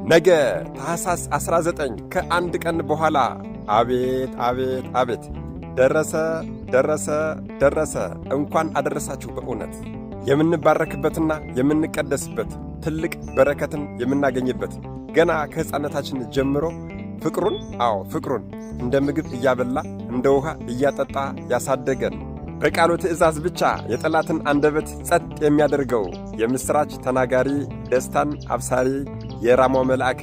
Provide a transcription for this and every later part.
ነገ ታኅሳስ 19 ከአንድ ቀን በኋላ አቤት አቤት አቤት ደረሰ ደረሰ ደረሰ። እንኳን አደረሳችሁ። በእውነት የምንባረክበትና የምንቀደስበት ትልቅ በረከትን የምናገኝበት ገና ከሕፃነታችን ጀምሮ ፍቅሩን፣ አዎ ፍቅሩን እንደ ምግብ እያበላ እንደ ውሃ እያጠጣ ያሳደገን፣ በቃሉ ትእዛዝ ብቻ የጠላትን አንደበት ጸጥ የሚያደርገው የምሥራች ተናጋሪ፣ ደስታን አብሳሪ፣ የራማው መልአክ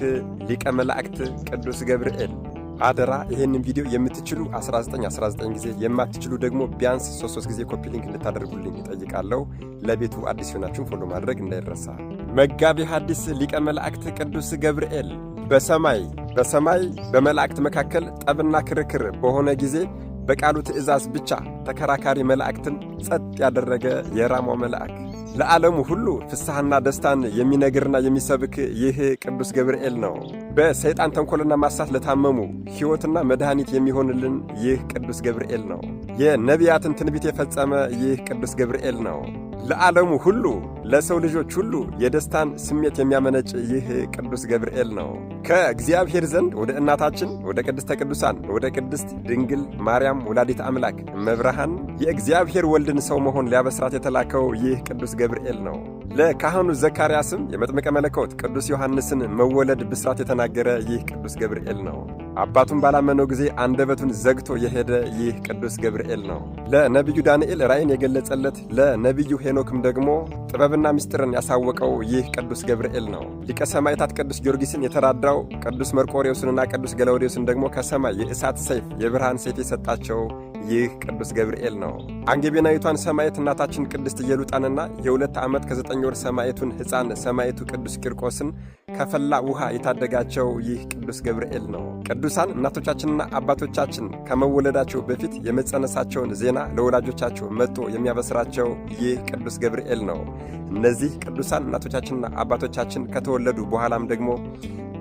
ሊቀ መላእክት ቅዱስ ገብርኤል። አደራ ይህንን ቪዲዮ የምትችሉ 19 19 ጊዜ፣ የማትችሉ ደግሞ ቢያንስ 3 3 ጊዜ copy link እንድታደርጉልኝ እጠይቃለሁ። ለቤቱ አዲስ የሆናችሁን follow ማድረግ እንዳይረሳ። መጋቢ ሐዲስ ሊቀ መላእክት ቅዱስ ገብርኤል በሰማይ በሰማይ በመላእክት መካከል ጠብና ክርክር በሆነ ጊዜ በቃሉ ትእዛዝ ብቻ ተከራካሪ መላእክትን ጸጥ ያደረገ የራማው መልአክ፣ ለዓለሙ ሁሉ ፍስሐና ደስታን የሚነግርና የሚሰብክ ይህ ቅዱስ ገብርኤል ነው። በሰይጣን ተንኮልና ማሳት ለታመሙ ሕይወትና መድኃኒት የሚሆንልን ይህ ቅዱስ ገብርኤል ነው። የነቢያትን ትንቢት የፈጸመ ይህ ቅዱስ ገብርኤል ነው። ለዓለሙ ሁሉ፣ ለሰው ልጆች ሁሉ የደስታን ስሜት የሚያመነጭ ይህ ቅዱስ ገብርኤል ነው። ከእግዚአብሔር ዘንድ ወደ እናታችን ወደ ቅድስተ ቅዱሳን ወደ ቅድስት ድንግል ማርያም ወላዲት አምላክ እመብርሃን የእግዚአብሔር ወልድን ሰው መሆን ሊያበስራት የተላከው ይህ ቅዱስ ገብርኤል ነው። ለካህኑ ዘካርያስም የመጥምቀ መለኮት ቅዱስ ዮሐንስን መወለድ ብስራት የተናገረ ይህ ቅዱስ ገብርኤል ነው። አባቱን ባላመነው ጊዜ አንደበቱን ዘግቶ የሄደ ይህ ቅዱስ ገብርኤል ነው። ለነቢዩ ዳንኤል ራእይን የገለጸለት፣ ለነቢዩ ሄኖክም ደግሞ ጥበብና ምስጢርን ያሳወቀው ይህ ቅዱስ ገብርኤል ነው። ሊቀ ሰማዕታት ቅዱስ ጊዮርጊስን የተራዳው፣ ቅዱስ መርቆሬዎስንና ቅዱስ ገላውዴዎስን ደግሞ ከሰማይ የእሳት ሰይፍ፣ የብርሃን ሰይፍ የሰጣቸው ይህ ቅዱስ ገብርኤል ነው። አንጌቤናዊቷን ሰማዕት እናታችን ቅድስት ኢየሉጣንና የ2 ዓመት ከ9 ወር ሰማዕቱን ሕፃን ሰማዕቱ ቅዱስ ቂርቆስን ከፈላ ውሃ የታደጋቸው ይህ ቅዱስ ገብርኤል ነው። ቅዱሳን እናቶቻችንና አባቶቻችን ከመወለዳቸው በፊት የመጸነሳቸውን ዜና ለወላጆቻቸው መጥቶ የሚያበስራቸው ይህ ቅዱስ ገብርኤል ነው። እነዚህ ቅዱሳን እናቶቻችንና አባቶቻችን ከተወለዱ በኋላም ደግሞ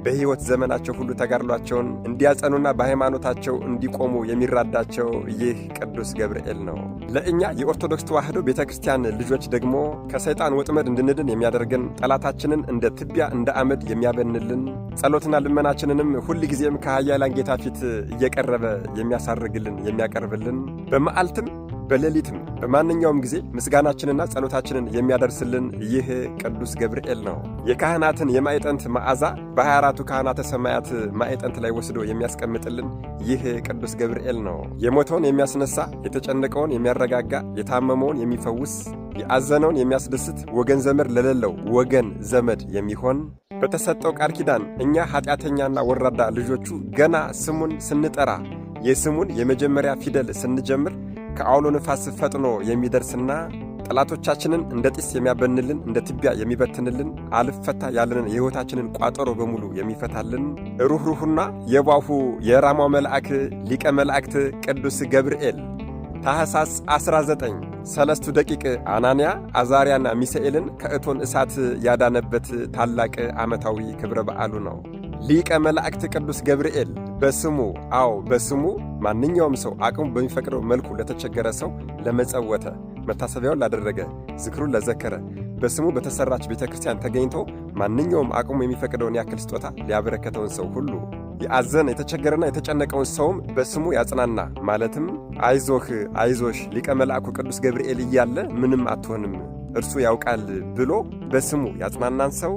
በሕይወት ዘመናቸው ሁሉ ተጋድሏቸውን እንዲያጸኑና በሃይማኖታቸው እንዲቆሙ የሚራዳቸው ይህ ቅዱስ ገብርኤል ነው። ለእኛ የኦርቶዶክስ ተዋሕዶ ቤተ ክርስቲያን ልጆች ደግሞ ከሰይጣን ወጥመድ እንድንድን የሚያደርገን፣ ጠላታችንን እንደ ትቢያ እንደ አመድ የሚያበንልን፣ ጸሎትና ልመናችንንም ሁል ጊዜም ከኃያላን ጌታ ፊት እየቀረበ የሚያሳርግልን፣ የሚያቀርብልን፣ በመዓልትም በሌሊትም በማንኛውም ጊዜ ምስጋናችንና ጸሎታችንን የሚያደርስልን ይህ ቅዱስ ገብርኤል ነው። የካህናትን የማዕጠንት መዓዛ በ24ቱ ካህናተ ሰማያት ማዕጠንት ላይ ወስዶ የሚያስቀምጥልን ይህ ቅዱስ ገብርኤል ነው። የሞተውን የሚያስነሳ፣ የተጨነቀውን የሚያረጋጋ፣ የታመመውን የሚፈውስ፣ የአዘነውን የሚያስደስት፣ ወገን ዘመድ ለሌለው ወገን ዘመድ የሚሆን፣ በተሰጠው ቃል ኪዳን እኛ ኃጢአተኛና ወራዳ ልጆቹ ገና ስሙን ስንጠራ፣ የስሙን የመጀመሪያ ፊደል ስንጀምር ከአውሎ ንፋስ ፈጥኖ የሚደርስና ጠላቶቻችንን እንደ ጢስ የሚያበንልን፣ እንደ ትቢያ የሚበትንልን፣ አልፈታ ያለንን የሕይወታችንን ቋጠሮ በሙሉ የሚፈታልን ሩኅሩህና የዋሁ የራማው መልአክ ሊቀ መላእክት ቅዱስ ገብርኤል ታኅሳስ 19 ሰለስቱ ደቂቅ አናንያ፣ አዛርያና ሚሳኤልን ከእቶን እሳት ያዳነበት ታላቅ ዓመታዊ ክብረ በዓሉ ነው። ሊቀ መላእክት ቅዱስ ገብርኤል በስሙ፣ አዎ በስሙ ማንኛውም ሰው አቅሙ በሚፈቅደው መልኩ ለተቸገረ ሰው ለመጸወተ፣ መታሰቢያውን ላደረገ፣ ዝክሩን ለዘከረ፣ በስሙ በተሠራች ቤተ ክርስቲያን ተገኝቶ ማንኛውም አቅሙ የሚፈቅደውን ያክል ስጦታ ሊያበረከተውን ሰው ሁሉ፣ የአዘነ፣ የተቸገረና የተጨነቀውን ሰውም በስሙ ያጽናና፣ ማለትም አይዞህ አይዞሽ፣ ሊቀ መልአኩ ቅዱስ ገብርኤል እያለ ምንም አትሆንም፣ እርሱ ያውቃል ብሎ በስሙ ያጽናናን ሰው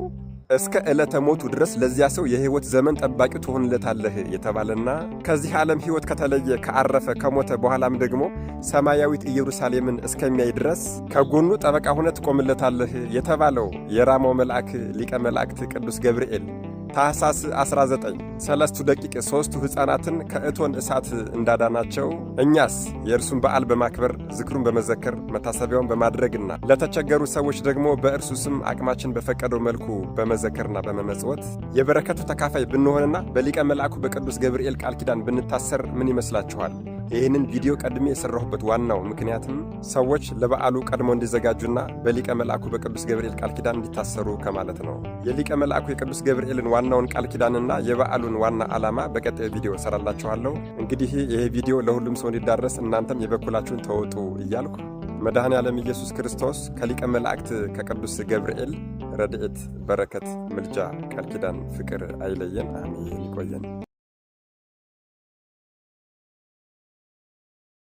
እስከ ዕለተ ሞቱ ድረስ ለዚያ ሰው የሕይወት ዘመን ጠባቂው ትሆንለታለህ የተባለና ከዚህ ዓለም ሕይወት ከተለየ፣ ከአረፈ፣ ከሞተ በኋላም ደግሞ ሰማያዊት ኢየሩሳሌምን እስከሚያይ ድረስ ከጎኑ ጠበቃ ሆነህ ትቆምለታለህ የተባለው የራማው መልአክ ሊቀ መላእክት ቅዱስ ገብርኤል ታኅሳስ 19 ሰለስቱ ደቂቅ ሦስቱ ሕፃናትን ከእቶን እሳት እንዳዳናቸው እኛስ የእርሱን በዓል በማክበር፣ ዝክሩን በመዘከር፣ መታሰቢያውን በማድረግና ለተቸገሩ ሰዎች ደግሞ በእርሱ ስም አቅማችን በፈቀደው መልኩ በመዘከርና በመመጽወት የበረከቱ ተካፋይ ብንሆንና በሊቀ መልአኩ በቅዱስ ገብርኤል ቃል ኪዳን ብንታሰር ምን ይመስላችኋል? ይህንን ቪዲዮ ቀድሜ የሠራሁበት ዋናው ምክንያትም ሰዎች ለበዓሉ ቀድሞ እንዲዘጋጁና በሊቀ መልአኩ በቅዱስ ገብርኤል ቃል ኪዳን እንዲታሰሩ ከማለት ነው። የሊቀ መልአኩ የቅዱስ ገብርኤልን ዋናውን ቃል ኪዳንና የበዓሉን ዋና ዓላማ በቀጣዩ ቪዲዮ እሰራላችኋለሁ። እንግዲህ ይሄ ቪዲዮ ለሁሉም ሰው እንዲዳረስ እናንተም የበኩላችሁን ተወጡ እያልኩ መድኃኔ ዓለም ኢየሱስ ክርስቶስ ከሊቀ መላእክት ከቅዱስ ገብርኤል ረድኤት፣ በረከት፣ ምልጃ፣ ቃል ኪዳን፣ ፍቅር አይለየን። አሜን። ይቆየን።